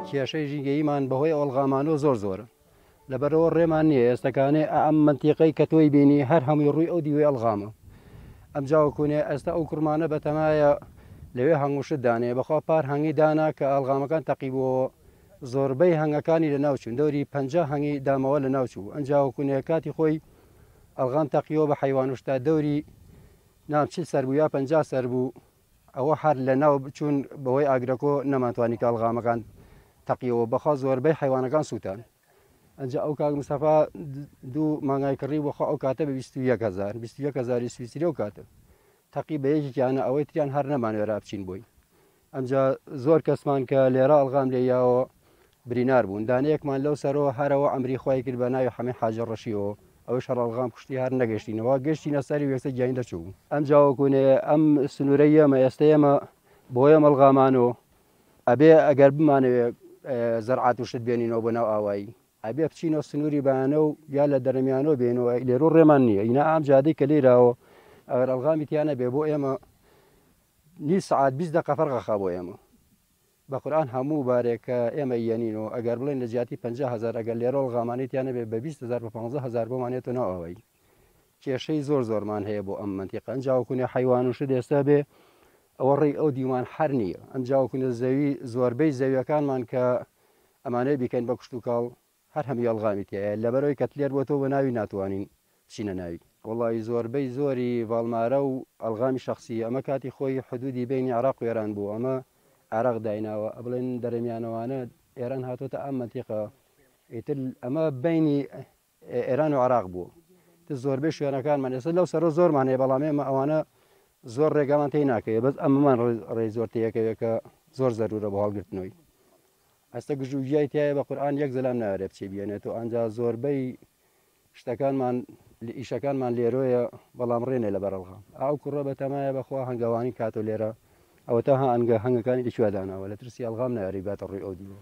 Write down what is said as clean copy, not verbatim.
کێشەی ژینگەییمان بەهۆی ئەڵغامانەوە زۆر زۆرە، لەبەرئەوە ڕێمان نییە ئێستەکانێ ئەم مەنتیقەی کە تۆی بینی هەر هەمووی ڕووی ئەو دیوەی ئەڵغامە. ئەمجا وەکوونێ ئێستا ئەو کوڕمانە بەتەمایە لەوێ هەنگ و شت دانێ، بەخوا پار هەنگی دانا کە ئەڵغامەکان تەقیبووەوە زۆربەی هەنگەکانی لەناو چوون، دەوری 50 هەنگی دامەوە لەناو چوو. ئەنجا وەکوونێ کاتی خۆی ئەڵغام تەقیەوە بە حەیوان و شتا دەوری نام 40 سەر بوو یا 50 سەر بوو، ئەوە هەر لەناو چوون بەهۆی ئاگرەکۆ نەمانتوانی کە ئەڵغامەکان تەقیەوە، بەخوا زۆربەی حەیوانەکان سووتان. ئەنجا ئەو کاک مستەفا دوو مانگای کڕی بۆ خوا ئەو کاتە بە 21 هەزار 21 هەزاری سویسری ئەو کاتە تەقی بە یەکێکیانە ئەوەی تریان هەر نەمانوێرا بچین بۆی. ئەمجا زۆر کەسمان کە لێرە ئەڵغام لێ یاوە برینار بوون، دانەیەکمان لەو سەرەوە هەرەوە ئەمری خوای کرد بە ناوی حەمەی حاجی ڕەشیەوە، ئەویش هەر ئەڵغام کوشتی هەر نەگەشتینەوە، گەشتینە سەری و یەکسەر گیانی دەرچوو. ئەمجا وەکوونێ ئەم سنوورەی ئێمە ئێستە ئێمە بۆ ئێمە ئەڵغامانۆ ئەبێ ئەگەر بمانەوێ زەرعات و شت بێنینەوە بۆ ناو ئاوایی ئەبێ بچینەوە سنووری بانە و یا لە دەرمیانەوە بێنەوە، لێرە ڕێمان نییە. ئینا ئەم جادەی کە لێراوە ئەگەر ئەڵغامی تیا نەبێ بۆ ئێمە نیو سەعات 20 دەقە فەرق ئەخا بۆ ئێمە. بە قورئان هەموو بارێک کە ئێمە یەنین و ئەگەر بڵێن لە جیاتی 50 هەزار ئەگەر لێرە ئەڵغامانەی تیا نەبێ بە 20 هەزار بە 15 هەزار بۆمان یەتەوە ناو ئاوایی. کێشەی زۆر زۆرمان هەیە بۆ ئەم مەنتیقە. ئەمجا وەکوونێ حەیوان و شت ئێستا بێ ئەوە ڕێی ئەو دیومان هەر نییە. ئەمجا وەکوونێ زەوی زۆربەی زەویەکانمان کە ئەمانەیە بیکەین بە کشتوکاڵ هەر هەمووی ئەڵغامی تیایە، لەبەرئەوەی کە تلێر بۆتەوە بە ناوی ناتوانین بچینە ناوی. وەڵایی زۆربەی زۆری ڤاڵمارە و ئەڵغامی شەخسی ئەمە کاتی خۆی حدودی بەینی عێراق و ئێران بوو ئەمە عێراق دایناوە ئەبڵێن دەرەمیانەوانە ئێران هاتۆتە ئەم مەنتیقە ئیتر ئەمە بەینی ئێران و عێراق بوو تر زۆربەی شوێنەکانمان ئێستا لەو سەرۆ زۆرمان هەیە، بەڵام ئێمە ئەوانە زۆر ڕێگامان تێی ناکەوێت، بەس ئەمەمان ڕێی زۆر تێیەکەوێت کە زۆر زەرورە بۆ هەڵگرتنەوەی. ئەستە گژ و گیای تایە بە قورئان یەک زەلام ناوێرێ بچێ بیێنێتەوە. ئەنجا زۆربەی شتەکانمان ئیشەکانمان لێرۆیە، بەڵام ڕێنێ لە بەرەڵغام. ئەو کوڕە بەتەمایە بەخوا هەنگەوانی کاتۆ لێرە ئەوەتا ها ئەنگە هەنگەکانی لە کوێ داناوە لە ترسی ئەڵغام ناوێرێ باتە ڕووی ئەو دیوە.